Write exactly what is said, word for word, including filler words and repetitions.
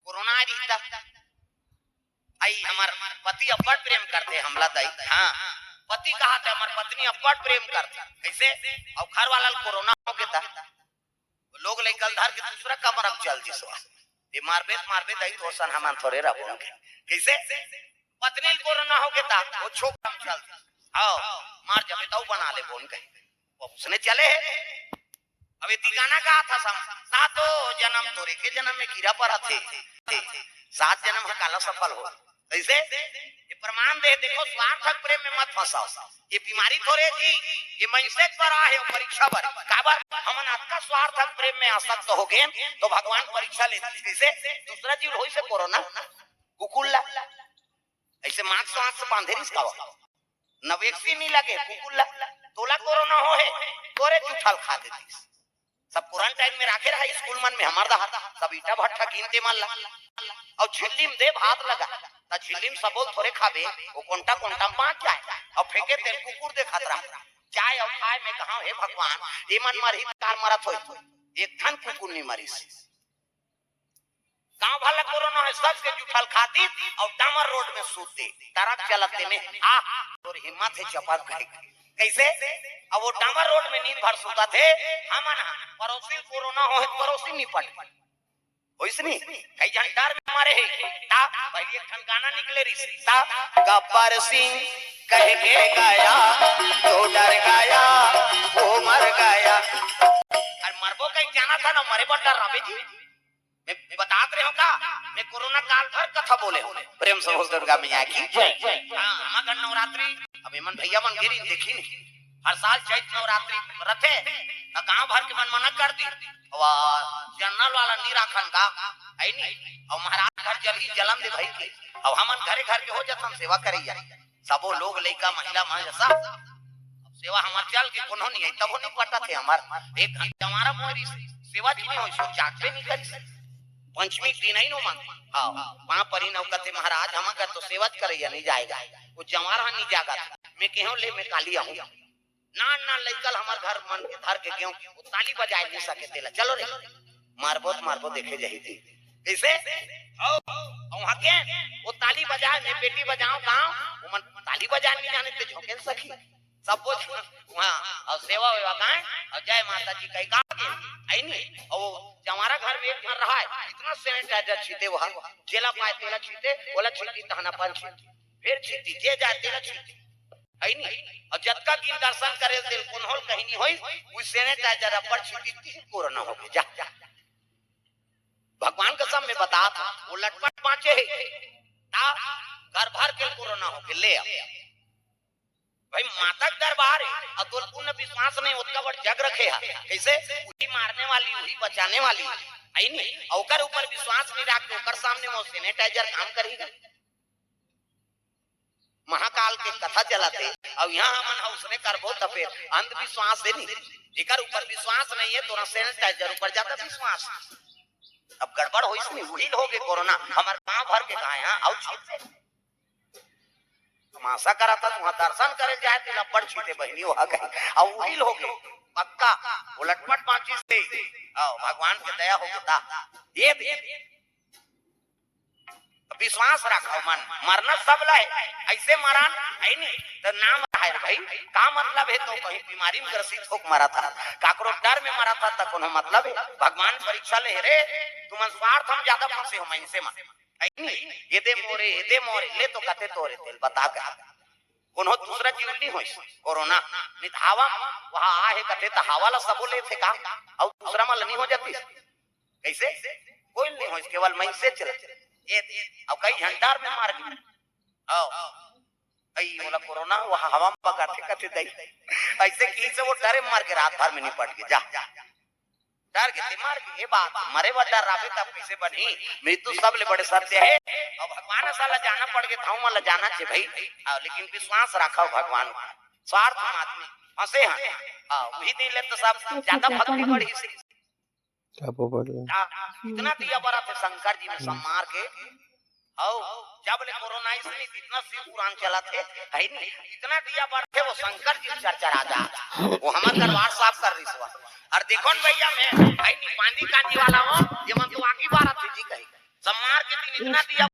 Corona आ रही था। आई हमर पति अब्बड़ प्रेम करथे हमला दाई। हाँ, पति कहा थे हमर पत्नी अब्बड़ प्रेम करथे। कैसे? अउ घर वाला ल कोरोना हो गया था, लोग लइका ल धर के दूसरा कमरा में चल दिस। ये मारबे त मारबे दाई, तो सन हमन थोड़े रहबो। कैसे? पत्नी ल कोरोना हो गया था, वो छोकरा में चल दिस। हाँ, मार जबे तऊ बना ले बोन कही। वो उसने चले है। अब ये गाना गात हस हम, सातो जनम तोरे के जनम में कीरा परत हे। सात जनम ह काला सफल हो। कैसे? ये प्रमाण दे, देखो, स्वार्थक प्रेम में मत फंसाओ। ये बीमारी थोरे जी, ये मनसे पर आहे, परीक्षा बर। काबर? हमन अतका स्वार्थक प्रेम में आसक्त हो गए, तो भगवान परीक्षा लेथे। कैसे? दूसरा जीव होइस कोरोना, कुकुर ला। ऐसे मास्क वास्क बांधे रहिस का? नवेक्सी नहीं लगे, कुकुर ला। तोला कोरोना हो हे, तोरे जूठा ल खा देतिस। सब क्वारंटाइन में राखे रहा स्कूल मन में, हमर दहा सब ईटा भट्ठा कीन ते मन ला। अउ झिल्ली में दे भात लगा, त झिल्ली में सबो ल थोरे खाबे, वो कोंटा कोंटा में बांट जाए, अउ फेंके तेल कुकुर देखत रहा। जाए अउ खाए में कहा, हे भगवान, ये मन मरही कार मरत होई, एक ठन कुकुर नहीं मरिस। गांव भर ला कोरोना हे, सबके जूठा ल खा दिस अउ डामर रोड में सूत दे। ट्रक चलत तेने, आ, तोर हिम्मत हे चपक गए। कैसे? अब वो डामर रोड में नींद भर सूतत हे, हमन ह पड़ोसी ल कोरोना हो हे, पड़ोसी निपट होइस नी। कई झन डर में मरे हे। ता पहले एक ठन गाना निकले रहिस, ता गब्बर सिंह कह के गया, तो डर गया, वो मर गया। अरे मरबो कहीं जाना था ना, मरे बर डर रहे जी। मैं बतात रहे हो का, मैं कोरोना काल भर कथा बोले हो। प्रेम से बोल दुर्गा मैया की जय। हाँ, हमर घर नवरात्रि, अब एमन भैया मन गेरी देखी नहीं, हर साल चैत नवरात्रि रथे, त गांव भर के मन मना कर दी, अब जनरल वाला नहीं राखन का, है नहीं, और महाराज घर जल ही जलन दे भाई के, अब हमन घरे घर के हो जथन सेवा करैया। सबो लोग, लइका, महिला मन सब। अब सेवा हमर चल के कोनो नहीं है, तबो नहीं पटत हे हमर। एक घंटा हमारा मोरी सेवा जी नहीं होइस, जागबे नहीं करिस। पंचमी दिन ही नो मन। हाँ, वहाँ पर ही नौकते महाराज, हम कर तो सेवा करैया नहीं जाएगा। वो जवार हा नहीं जागा। मैं केहो ले, मैं काली आहूँ। नान नान लइका ल हमर घर मन के धर के गेहूं, वो ताली बजाए नहीं सके तेला। चलो रे, मारबो त मारबो, देखे जाही थी। कैसे? ओ, ओ, वहाँ के, वो ताली बजाए, मैं बेटी बजाओ गाँव, वो मन ताली बजाए नहीं जाने ते झोंके सखी। सब वो वहाँ, और सेवा वेवा गाए, और जय माता जी कही गा के, आई नहीं, और वो जवारा घर में एक घर रहा है, इतना सैनिटाइजर छीते वहाँ, जेला पाए तेला छीते, बोला छीती तहना पान छीती, फिर छीती, जे जाए तेला छीती, है नहीं? और जतका दिन दर्शन करे तेल कोन्होल कहीं नहीं होई, वो सैनिटाइजर अब्बड़ छीती, तीन कोरोना हो गए, जा, जा। भगवान कसम मैं बतात हूँ, वो लटपट बाँचे है, ता घर भर के कोरोना हो गए, ले आ। भाई, माता के दरबार है, और तोल पूर्ण विश्वास नहीं, ओतका बड़ जग रखे है। कैसे? वही मारने वाली, वही बचाने वाली, है नहीं? और ओकर ऊपर विश्वास नहीं रख के, ओकर सामने वो सैनिटाइजर काम करेगा। महाकाल के कथा चलत हे, अउ यहाँ हमन ह उसने करबो त फेर अंधविश्वास हे नहीं, जेकर ऊपर विश्वास नहीं है, तोरा सैनिटाइजर ऊपर ज्यादा विश्वास। अब गड़बड़ होइस नहीं, उही हो गे कोरोना, हमर गांव भर के गाय, हाँ, अउ छीते। तमाशा करत हस, वहाँ दर्शन करे जाए, तेला अब्बड़ छीते बहिनी, वहाँ गए, अउ उही हो गे, पक्का, वो लटपट बाँचिस ते, अउ भगवान के दया हो गे ता, ये दे। विश्वास रखो मन, मरना सब ला है, ऐसे मरन है नहीं, तो नाम रहा है भाई, का मतलब है? तो कहीं बीमारी में ग्रसित होके मरत हा, काकरो डर में मरत हा, तो कोनो मतलब है? भगवान परीक्षा ले रे, तुमन स्वार्थ में ज्यादा फंसे हो मन से मन, है नहीं? ये दे मोरे, ये दे मोरे, ले तो कथे तोरे तेल बता कर, कोनो दूसरा जीव नहीं होइस, कोरोना, नहीं तो हवा, वहाँ आ है कथे तो हवा ला सबो लेथे का, अउ दूसरा मन ला नहीं हो जातिस? कैसे? कोई नहीं होइस, केवल मनसे चलत। ये, अब कई झन डर में मर गे। आओ। अई, ओला कोरोना हुआ, हवा में बगाथे कथे दई। ऐसे कि से वो डरे मर गे, रात भर में निपट गे, जा। डर गे ते मर गे, ये बात, मरे बर डर रहे तब कैसे बनही? मृत्यु सबले बड़े सत्य है। अब भगवान साला जाना पड़ गे, धाऊ मन ला जाना छे भाई। आओ, लेकिन विश्वास रखो भगवान। स्वार्थ में आदमी फंसे हैं। आओ, वही दिन ले तो सब ज्यादा भक्ति बढ़ी से। क्या बोल रहे हैं? आ, इतना दिया बरत हे शंकर जी में सब मार के। हौ, जब ले कोरोना आइस नहीं, इतना शिव पुराण चलत हे, है नहीं? इतना दिया बरत हे, वो शंकर जी चरचरा जात। वो हमर दरबार साफ कर रही सुबह। और देखो न भैया, मैं, है नहीं, पानी कांजी वाला हो, ये मन तो आगी बारत हे जी कही। सब मार के दिन इतना दिया।